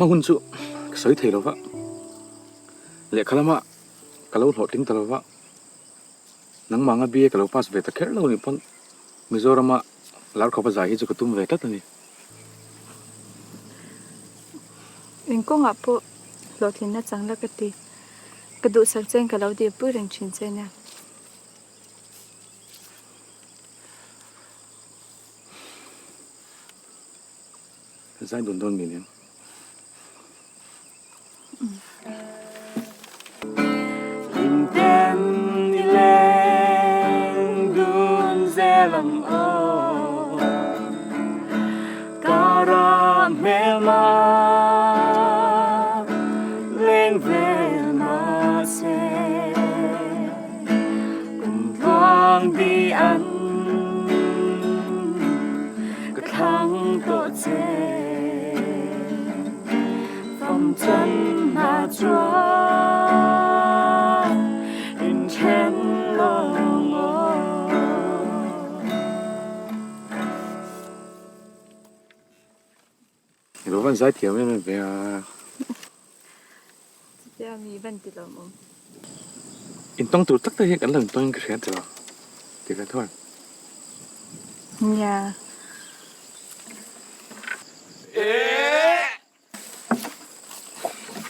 Hma hun chu ka sawi thei lo va, lehkha lama ka lo hlawhtling ta lo va, nangmah anga BA ka lo pass ve ta kher lo nih pawn Mizorama lar khawpa zai hi chu ka tum ve tlat a ni. Eng kawngah pawh hlawhtlinna chang la ka ti. Ka duhsak chen ka lo dihpui reng thin che nia. Zai dun dawn mi nen. Hlimten i leng dun zel ang aw Kara hmelma leng vel mahse Kum tluang di an ka thlang tawh che Fam chan hna chuan in then lawng aw. I lo van zai thiam em em ve a. Chutia mi van ti lawm awm. Intawng tur tak tak hian kan lo intawng in ka hria tiraw? Ti ve thuai. Nia.